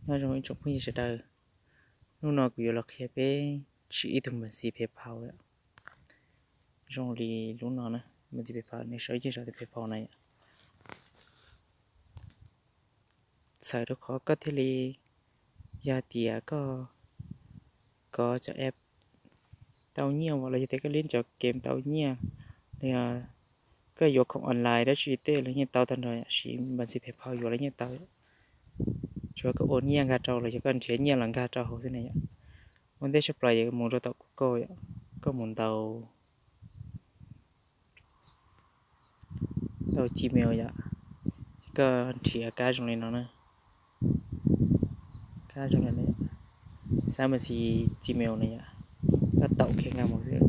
Nyob zoo ib tsoom phooj ywg sawv daws, hnub no kuv yuav los qhia peb siv ib tug npawb xis phem phau yom. Zoo li lub no na, npawb xis phem phau, nej sau ib zaj phem phau na yom. Txhawm rau qhov koj thiaj li, yog tias koj kov cov app tau nyiaj los yog tias koj lib cov game tau nyiaj, los yog koj yuav khoom online dab tsi tej los yeej tau tag nrho, siv npawb xis phem phau yuav los yeej tau. Tsuas koj ua nyiaj nkag rau los yog koj nrhiav nyiaj los nkag rau hauv xwb na yom. Ua ntej tshaj plaws yog mus rau tom Google yom, koj mus ntaus tau Gmail yom, koj nrhiav kab zoo li no na, kab zoo li no, xab npawb xis Gmail na yom, koj taum kiag nkag mus xwb.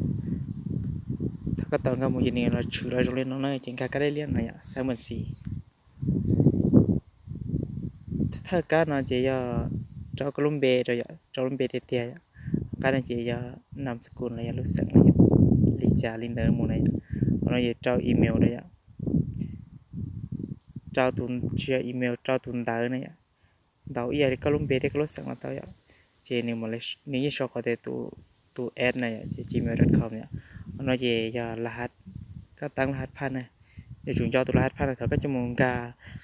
Thaum koj taum nkag mus ces nws los tshwm los zoo li no na, ces nkag kab liab liab no yom, xab npawb xis. Thawj kab no ces yog rau koj lub npe rau yom, rau lub npe tiag tiag yom. Kab no ces yog nam xab kus los yog lub xeem los yog li cas li ntawd mus na yom. Qhov no ces rau email rau yom, rau tus, tsis yog email, rau tus ntawv na yom. Ntaus ib yam li koj lub npe thiab koj lub xeem los tau yom. Ces nws, nws yeej sau qhov tias tus app na yom, ces gmail dot com yom. Qhov no ces yog laj hav, koj teeb laj hav phaj na. Yuav tsum nco tus laj hav phaj no thaum koj coj mus nkag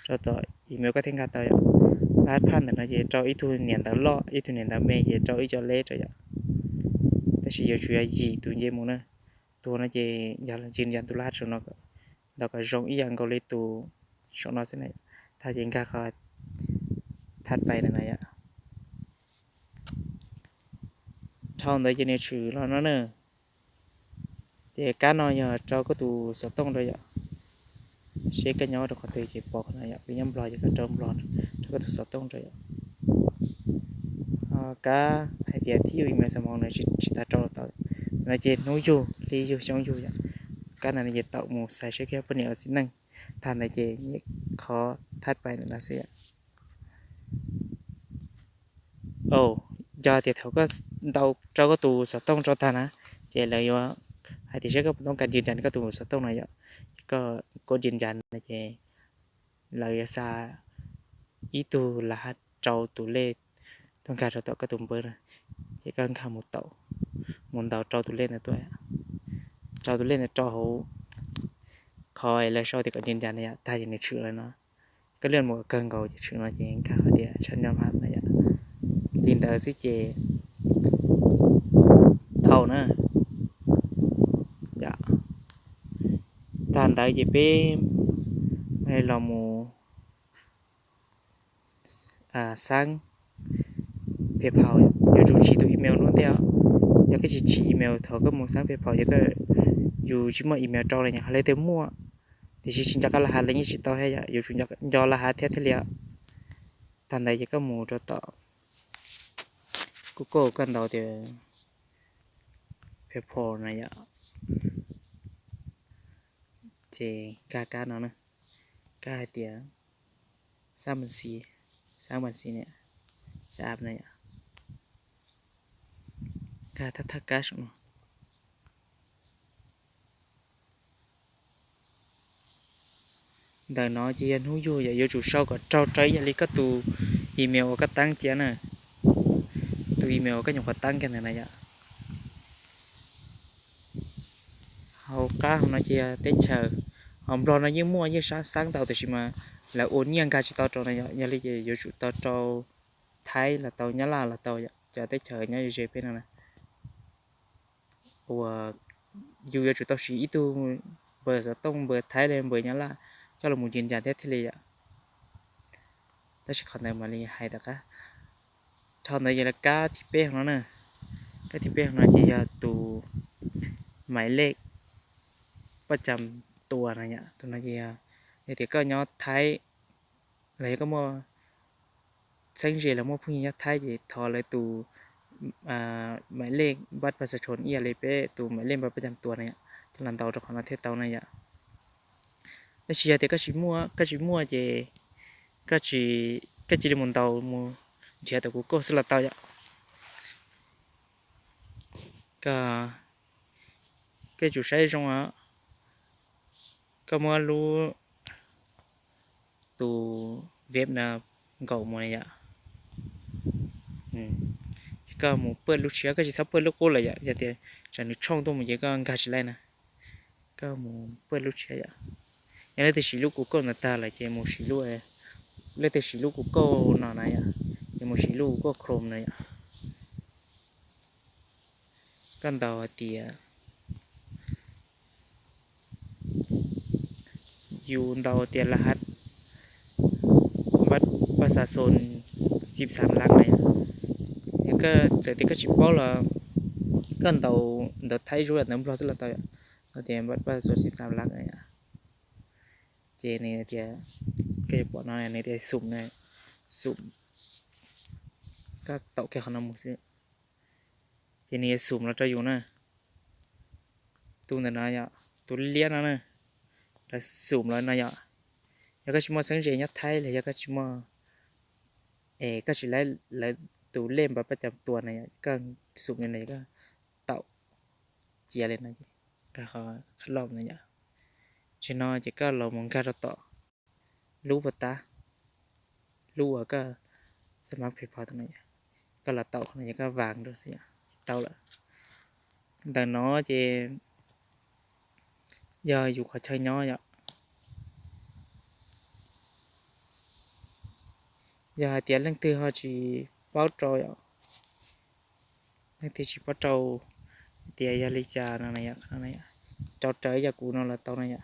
rau tom email koj thiaj nkag tau yom. Laj hav phaj ntawm no ces rau ib tug niam ntawv loj, ib tug niam ntawv me ces rau ib co leb rau yom. Tab sis yuav tsum yog yim tus nce mus na. Tus no ces yog los ntsis ntsa tus laj hav saum no, ntaus kom zoo ib yam nkaus li tus saum no xwb na. Tag ces nkag qhov thaj pais ntawm no yom. Dhau ntawd ces nws tshwm los no na. Ces kab no yog rau koj tus xov tooj rau yom. Seb koj nyob rau qhov twg ces pom qhov no yom, peb nyob Nplog ces koj rau Nplog, rau koj tus xov tooj rau yom. Ho kab hais tias thib yug email xam hoo no tsis tas rau los tau. No ces hnub yug, hli yug, xyoo yug yom. Kab ntawd no ces taum mus xaiv seb koj yog poj niam los txiv neej. Tag ntawd ces nyem qhov thaj pais ntawm no xwb yom. Yog tias thaum koj ntaus rau koj tus xov tooj rau tag na, ces lawv yuav hais tias seb koj puas toob kas dias das koj tus xov tooj no yom. Ces koj kov dias das no ces lawv yuav xa ib tug laj hav rau tus lej tuaj nkag rau tom koj tus npawb na. Ces koj nkag mus taum, mus ntaus rau tus lej ntawd tuaj, rau tus lej ntawd rau hauv qhov lawv sau tias kom dias das na yom, tag ces nws tshwm lawm no. Koj lia mus kawg nkaus ces tshwm no ces nkag qhov tias tshaj nyob hab na yom. Li ntawd xwb ces tau na. Tag ntawd ces peb los mus xab phem phau, yuav tsum siv tus email no thiab. Yog koj tsis siv email thaum koj mus xab phem phau ces koj, yus tsis muaj email rau li, yog leej twg muaj tiam sis tsis nco koj laj hav los yeej tsis tau thiab yom, yuav tsum nco laj hav thiab thiaj li. Tag ntawd ces koj mus rau tom Google koj ntaus tias phem phau na yom. Ces nkag kab no na, kab hais tias xab npawb xis, xab npawb xis ne, xab app na yom. Nkag thaj thaj kab saum no. Ntawm no ces yog hnub yug yom, yuav tsum sau kom raug rau ib yam li koj tus email uas koj teeb cia na, tus email uas koj nyuam qhuav teeb kiag ntawm no yom. Hauv qab hauv no ces yog teb chaws, hauv Nplog no yeej muaj yeej xab xeeb tau tab sis mas lawv ua nyiaj nkag tsis tau rau no yom, yog li ces yuav tsum tau rau Thaib los tau, Nyab Laj los tau yom, cov teb chaws nyob ze ze peb no na. Uas yus yuav tsum tau siv ib tug npawb xov tooj npawb Thaib li npawb Nyab Laj coj los mus dias das thiab thiaj li yom. Tab sis qhov ntawd mam li hais tom qab. Dhau ntawd ces lawv kab thib peb hauv no na, kab thib peb hauv no ces yog tus maiv lej paj cam tua no yom, tus no ces yog, yog tias koj nyob Thaib los yog koj muaj txheeb ze los muaj phooj ywg nyob Thaib ces thov lawv tus maiv lej npaj paj xav tshoos ib yam li peb tus maiv lej npaj paj cam tua na yom, coj los ntaus rau qhov no thiaj tau na yom. Tab sis yog tias koj tsis muaj, koj tsis muaj ces koj tsis, koj cia li mus ntaus mus nrhiav tau kuv koj xwb los tau yom. Koj, koj yuav tsum saib zoo os. Koj muab lub tus web no nkaum mus na yom. Ces koj mus pawj lub tshiab, koj tsis txhob pawj lub qub lawm yom, yog tias tsam nws tshooj tuaj mus ces koj nkag tsis laib na. Koj mus pawj lub tshiab yom. Yog leej twg siv lub kuv kauj ntawd tag lawm ces mus siv lub, leej twg siv lub kuv kauj no na yom, ces mus siv lub kuv kauj Chrome na yom. Koj ntaus hais tias, yus ntaus tias la hav pab xa xon xib xam lab na yom. Yog koj txawm tias koj tsis paub los koj ntaus ntawv Thaib zuj ntawv Nplog xwb los tau yom. Ntaus tias pab xa xon xib xam lab na yom. Ces nws tias, koj yuav pom no nws tias xum na, xum, koj taum kiag qhov no mus xwb. Ces nws yuav xum los rau yus na. Tus ntawm no yom, tus liab no na, lawv xum los no yom. Yog koj tsis muaj xeeb ze nyob Thaib los yog koj tsis muaj, es koj tsis laib lawv tus lej npav pab cam tua na yom, koj xum li no, koj taum cia li no, nkag qhov loj no yom. Tsis no ces koj los mus nkag rau tom lub ua tab, lub uas koj xa mab phe pho no yom, koj los taum qhov no ces koj vas rau xwb yom, tau lawm. Ntawm no ces yog yus qhov chaw nyob yom. Yog hais tias leej twg ho tsis paub rau yom, leej twg tsis paub rau tias yog li cas no, rau raws ib yam kuv no los tau no yom,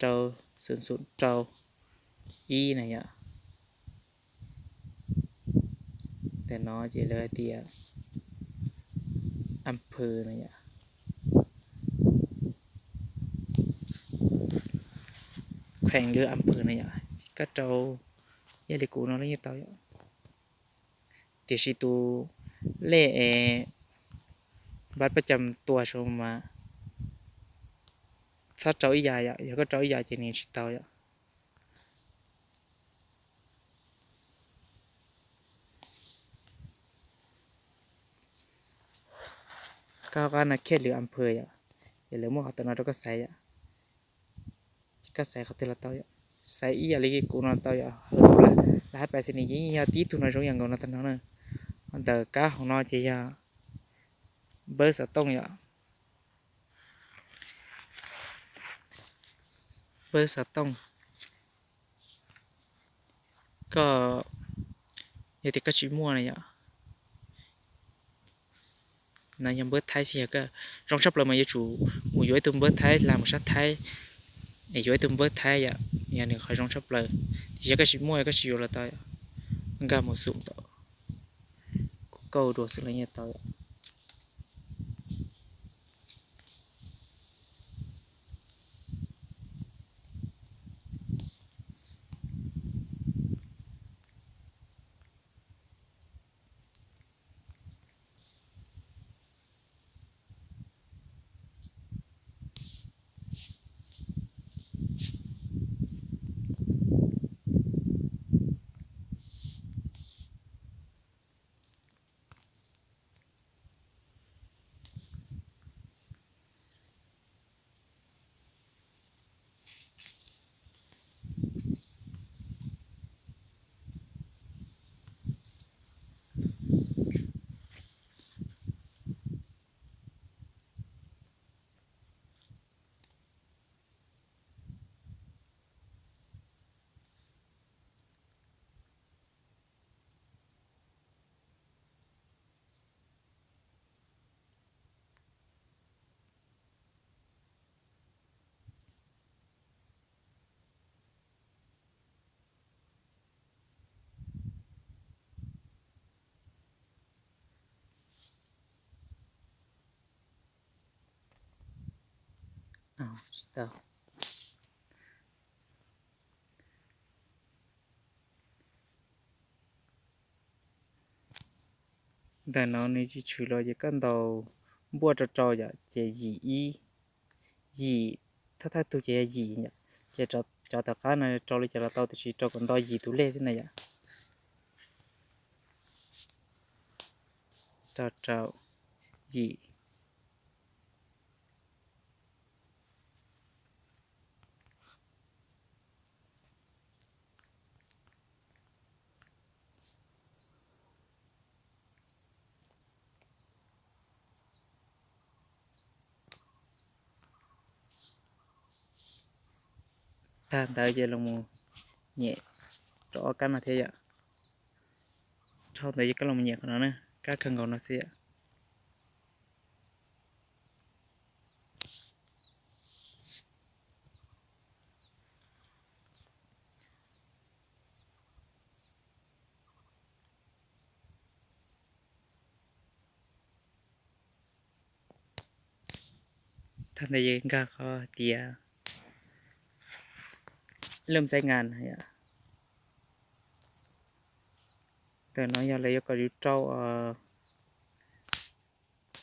rau xum xum rau ib na yom. Ntawm no ces lawv hais tias Amphws na yom, kheem lwm Amphws na yom, koj rau ib yam li kuv no los yeej tau yom. Tiam sis tus lej es npav pab cam tua saum mas txhob rau ib yam yom, yog koj rau ib yam ces nws tsis tau yom. Koj qab no kheem lwm Amphws yom, ces lawv muab qhov tawm no rau koj xaiv yom. Koj xaiv qhov twg los tau yom, xaiv ib yam li kuv no tau yom. Lawv hais pais xis nis ces yeej yog tib tug no zoo yam nkaus no tag nrho na. Ntawm kab hauv no ces yog npawb xov tooj yom, npawb xov tooj. Koj, yog tias koj tsis muaj na yom, no yog npawb Thaib xwb, yog koj zoo tshaj plaws mas yuav tsum mus yuav ib tug npawb Thaib, hla mus sab Thaib, es yuav ib tug npawb Thaib yom, yog nws qhov zoo tshaj plaws. Tiam sis yog koj tsis muaj koj tsis yuav los tau yom, nkag mus xum tom kuv kauj dua xwb los yeej tau yom. Tsis tau. Ntawm no nws tsis tshwm los ces koj ntaus npuaj rau rau yom, ces yim ib, yim, thawj thawj tug ces yog yim yom, ces cov tom qab no rau li cas los tau tiam sis rau kom nto yim tus lej xwb na yom. Rau rau yim. Tag ntawd ces los mus nyem rau ob kab no thiab yom. Dhau ntawd ces koj los mus nyem qhov no na, kab kawg nkaus no xwb yom. Tag ntawd ces nkag qhov tias lub xaib ngas yom. Ntawm no yog lawv yuav kom yus rau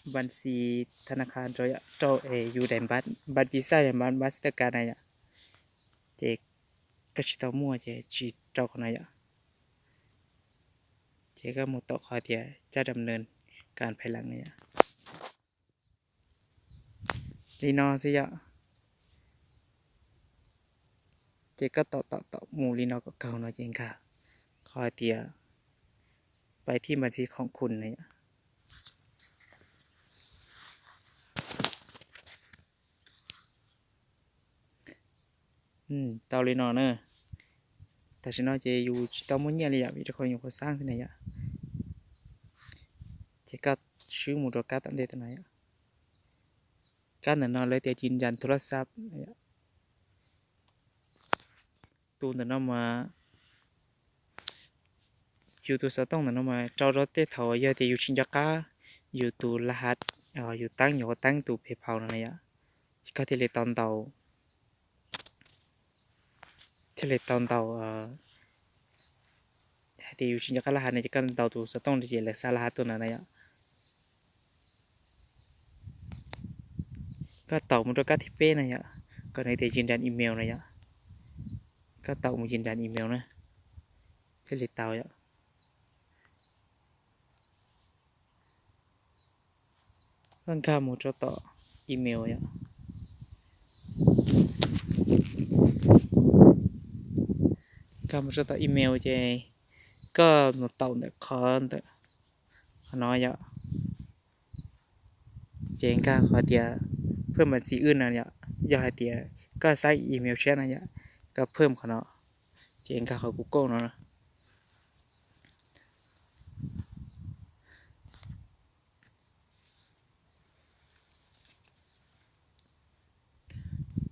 npas xis tha na kha rau yom, rau es yus daim npas visa, npas Mastercard na yom. Ces koj tsis tau muaj ces tsis rau qhov no yom. Ces koj mus tom qhov tias caj dam nws kas phais lees na yom. Li no xwb yom. Ces koj tom tom tom mus li no kom kawg no ces nkag qhov tias pais thij npas xis khoom khun na yom. Tau li no na. Tam sim no ces yus tsis tau muaj nyiaj li yom, vim rau qhov nyuam qhuav xaab xwb na yom. Ces koj swb mus rau kab tom ntej tam no yom. Kab ntawm no lawv tias yws ncas thu laj xab. Tus ntawm no mas, yus tus xov tooj ntawm no mas rau rau tej thaum yog tias yus tsis nco qab yus tus laj hav, yus teeb nyuam qhuav teeb tus phe phau no na yom, ces koj thiaj li tau ntaus, thiaj li tau ntaus hais tias yus tsis nco qab laj hav no ces koj ntaus tus xov tooj ces lawv xa laj hav tuaj ntawd na yom. Koj taum mus rau kab thib peb na yom, kom nws tias yws ncas email na yom. Koj taum mus yws ncas email na, thiaj li tau yom. Koj nkag mus rau tom email yom. Nkag mus rau tom email ces koj mus taum ntawm qhov ntawm qhov no yom. Ces nkag qhov tias phwj mas txiv wb no yom, yog hais tias koj xav email tshiab no yom, koj phwj qhov no, ces nkag qhov kuv kauj no.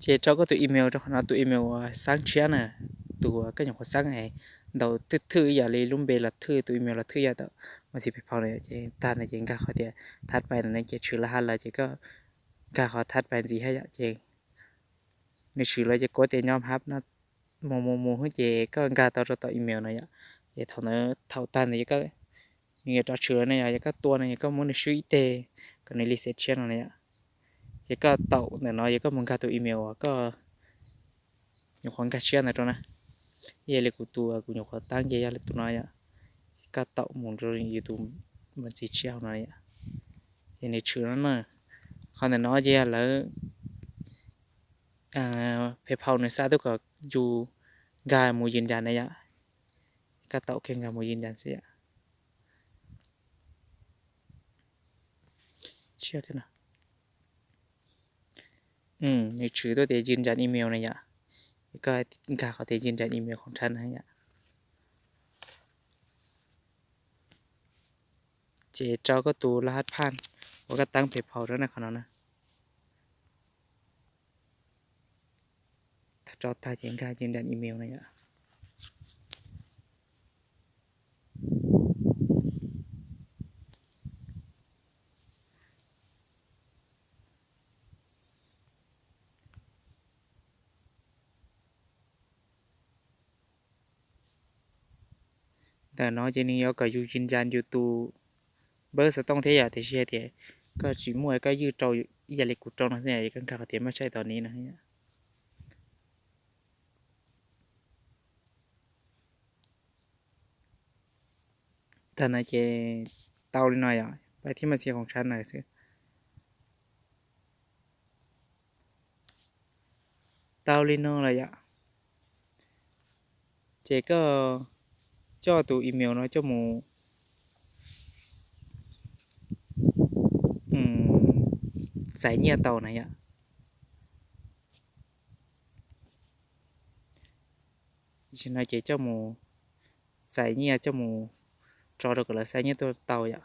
Ces rau koj tus email rau qhov no, tus email uas xaab tshiab na, tus uas koj nyuam qhuav xaab ntaus thwj thwj ib yam li lub npe los thwj, tus email los thwj yog tam mas txiv phe phau na, ces tag no ces nkag qhov tias thab pais ntawm no ces tshwm laj hav lawm ces koj nkag qhov thab pais ntxiv hab yom, ces nws tshwm lawm ces kuv tias nyob hab no mus mus mus ces koj nkag tau rau tom email no yom. Ces thaum ntawd thaum tag ntawd nws yuav rov tshwm lawm na yom, yog koj tua no yog koj muab nws swb ib teg kom nws li xev tshiab no na yom. Ces koj taum ntawm no yog koj mus nkag tus email uas koj nyuam qhuav nkag tshiab ntawd rau na. Yog li kuv tus kuv nyuam qhuav tab ces yog li tus no yom. Ces koj taum mus rau yus tus npas txiv tshiab hauv no yom. Ces nws tshwm no na. Qhov ntawm no ces yog lawv phe phau nws xa tuaj kom yus nkag mus yws ncas na yom. Koj taum kiag nkag mus yws ncas xwb yom. Nws tshwm tuaj tias yws ncas email na yom. Koj nkag qhov tias yws ncas email khoom tshab na yom. Ces rau koj tus laj hab phaj uas koj tab phe phau rau na qhov no na. Thaum rau tag ces nkag yws ncas email na yom. Ntawm no ces nws yuav kom yus yws ncas yus tus npawb xov tooj thiab yom, tiam sis hais tias koj tsis muaj koj ywj rau ib yam li kuv rau no xwb, koj nkag qhov tias maj tshaj tom ni no. Tag no ces tau li no yom, pais thiab mas txhia khoom tshab na xwb. Tau li no lawm yom. Ces koj coj tus email no coj mus xaiv nyiaj tau na yom. Tam sim no ces coj mus txais nyiaj, coj mus tso rau kom lawv xa nyiaj tuaj tau yom.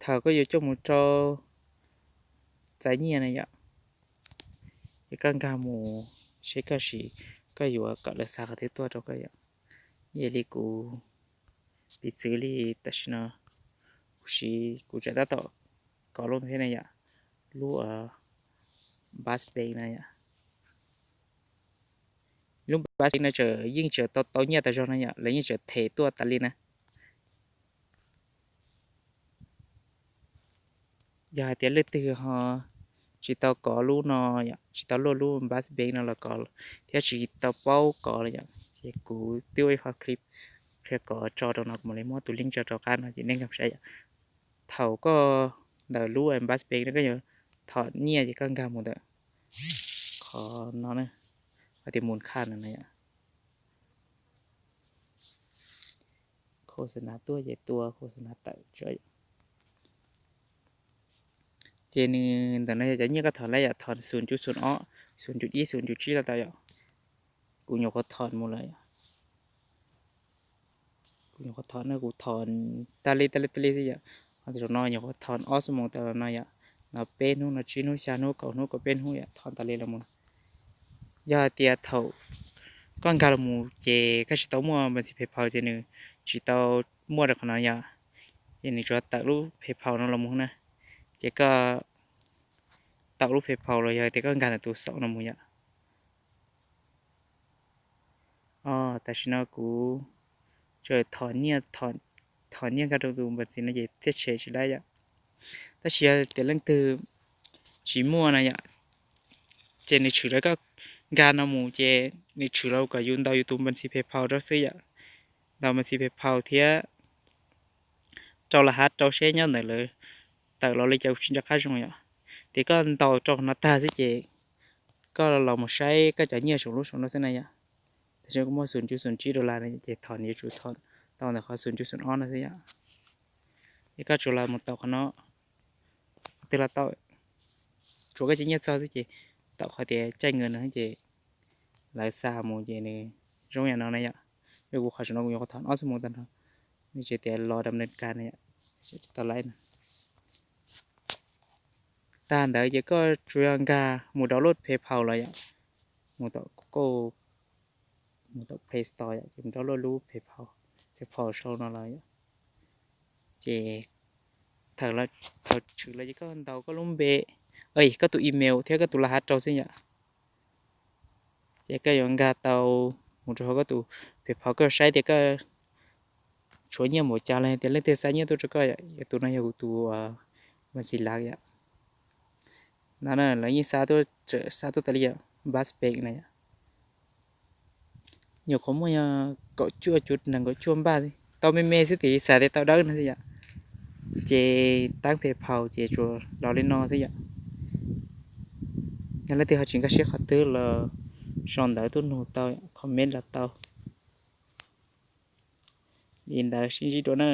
Thaum koj yuav coj mus rau txais nyiaj na yom, ces koj nkag mus seb koj sim, koj yuav kom lawv xa qhov twg tuaj rau koj yom. Ib yam li kuv piv txwv li tam sim no, kuv siv, kuv tseem tab tom kov lub thiab na yom, lub Buzzspace na yom. Lub Buzzspace no tseem yeej tseem tau tau nyiaj tas zog no yom, lawv yeej tseem them tuaj tas li na. Yog hais tias leej twg ho tsis tau kov lub no yom, tsis tau luaj lub Buzzspace no los kov, thiab tsis tau paub kov los yom, ces kuv twb ua ib qho clip qhia kov tso rau no, kuv mam li muab tus link tso rau qab no ces nej nkag saib yom. Thaum koj ntawm lub Buzzspace no koj yuav thom nyiaj ces koj nkag mus ntawm qhov no, qhov tias mus khaj no na yom. Khos xas nas tuaj ces tua khos xas nas tawm tso. Ces nws ntawm no yog cov nyiaj koj thom lawm yom, thom xum cuv xum ob, xum cuv ib, xum cuv tsib los tau yom. Kuv nyuam qhuav thom mus lawm yom. Kuv nyuam qhuav thom no kuv thom tag li tag li tag li xwb yom. Ho tam sim no nyuam qhuav thom ob xuab moos tas los no yom. No peb hnub, no tsib hnub, xya hnub, kaum hnub, kaum peb hnub yom, thom tas li los mus. Yog hais tias thaum koj nkag los mus ces koj tsis tau muaj npas ntxis PayPal ces nws tsis tau muaj rau qhov no yom. Ces nws tsuas tawm lub PayPal no los mus na. Ces koj tawm lub PayPal los yog tias koj nkag ntawm tus xaum no mus yom. Tam sim no kuv tseem thom nyiaj, thom nyiaj nkag rau tus npas ntxis no ces thiaj tshem tsis lawm yom. Tab sis yog tias leej twg tsis muaj na yom, ces nws tshwm lawv koj nkag no mus ces nws tshwm los kom yus ntaus yus tus npas ntxis PayPal rau xwb yom. Ntaus npas ntxis PayPal thiab rau laj hav rau seb nyob ntawm lawv tawm los li cas kuv tsis nco qab zoo yom. Ces koj ntaus rau qhov no tag xwb ces koj los mus saib koj cov nyiaj saum lub saum no xwb na yom. Tam sim no kuv muaj xum cuv xum tsib dollar no ces thom yuav tsum thom tau ntawm qhov xum cuv xum ob no xwb yom. Ces koj tsuas los mus tau qhov no, qhov twg los tau, tsuav koj cov nyiaj txog xwb ces tau qhov tias caij nws no ces lawv xa mus ces nws zoo yam no na yom. Yog kuv qhov saum no kuv nyuam qhuav thom ob xuab moos tag no, nws tseem tias los dam ntawv kas na yom, tsis tau laib no. Tag ntawd ces koj tsuas yog nkag mus download PayPal los yom, mus tom Google, mus tom Play Store yom, ces mus download lub PayPal, PayPal sau no los yom. Ces thaum tshwm los ces koj ntaus koj lub npe, koj tus email thiab koj tus laj hav rau xwb yom. Ces koj yuav nkag tau mus rau hauv koj tus PayPal, koj saib tias koj tshuav nyiaj npaum cas los tias leej twg xa nyiaj tuaj rau koj yom. Tus no yog kuv tus npas ntxis lav yom. No na, lawv yeej xa tuaj, xa tuaj tas li yom, Buzzspace na yom. Nyuam qhuav muaj yog kaum cuaj cuv nees nkaum cuaj npaj xwb, tau me me xwb, tiam sis xav tias tau dawb no xwb yom. Ces tab PayPal ces tsuas los li no xwb yom. Yog leej twg ho tsis nkag siab qhov twg los sau ntawv tuaj nug tau, comment los tau. Li ntawd sib ntsib dua na.